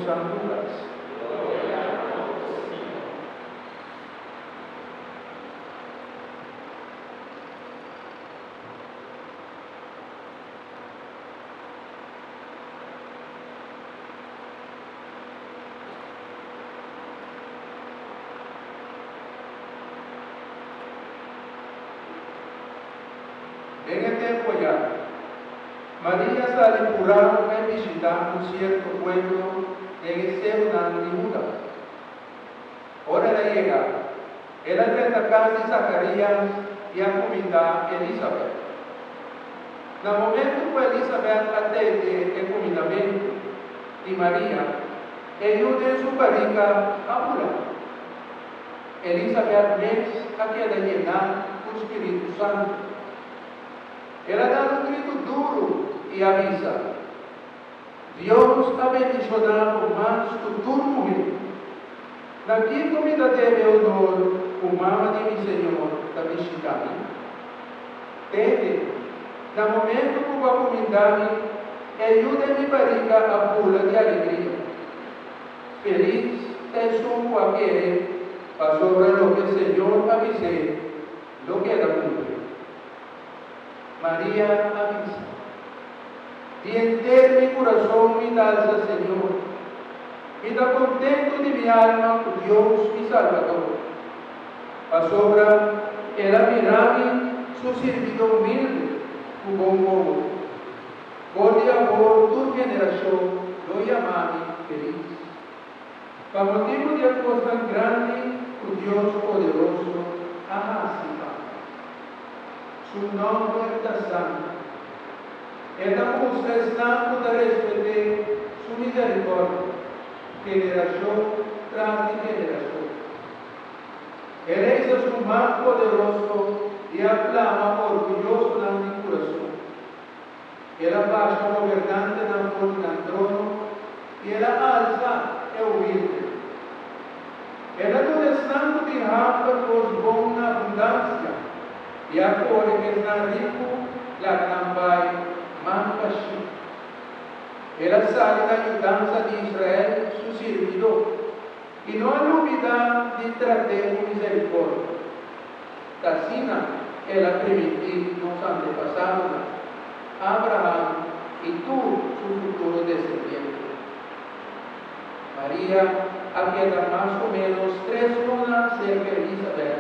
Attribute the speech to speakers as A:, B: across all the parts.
A: Segun San Lukas.
B: Gloria na Bo, Señor.
A: Den e tempu ayá, Maria sali purá pa e bishitá un sierto pueblo den e serunan di Huda. Ora el a yega, el a drenta kas di Zakarías i a kumindá Elisabèt. Na momentu ku Elisabèt a tende e kumindamentu di Maria, e yu den su barika a bula. Elisabèt mes a keda yená ku spiritu santu. El a dal un gritu duru i a bisa, Dios a bendishoná bo mas ku tur muhé. Na kiko mi ta debe honor ku mama di mi Señor ta bishitá mi? Tende, na momentu ku bo a kumindá mi, e yu den mi barika a bula di alegria. Felis ta esun ku a kere, pasobra loke Señor a bis'é lo keda kumpli. Maria a bisa, Di henter mi kurason mi ta alsa Señor. Mi ta kontentu di mi alma ku Dios mi Salbador, pasobra El a mira mi, su sirbidó humilde, ku bon wowo. For di awor tur generashon lo yama mi felis, pa motibu di e kosnan grandi ku Dios poderoso a hasi pa mi. Su nòmber ta santu. E ta husga esnan ku ta respet'é su miserikòrdia, generashon tras di generashon. E reisa su man poderoso i a plama orguyosonan di kurason. El a basha gobernantenan for di nan trono i el a alsa e humildenan. El a duna esnan ku tin hamber kos bon na abundansia i a kore ku esnan riku laga nan bai man bashí. El a sali na yudansa di Israel, su sirbidó, i no a lubidá di trat'é ku miserikòrdia. Ta asina el a primintí nos antepasadonan, Abraham i tur su futuro desendientenan. Maria a keda mas o ménos tres luna serka Elisabèt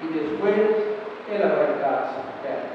A: i despues el a bai kas bèk.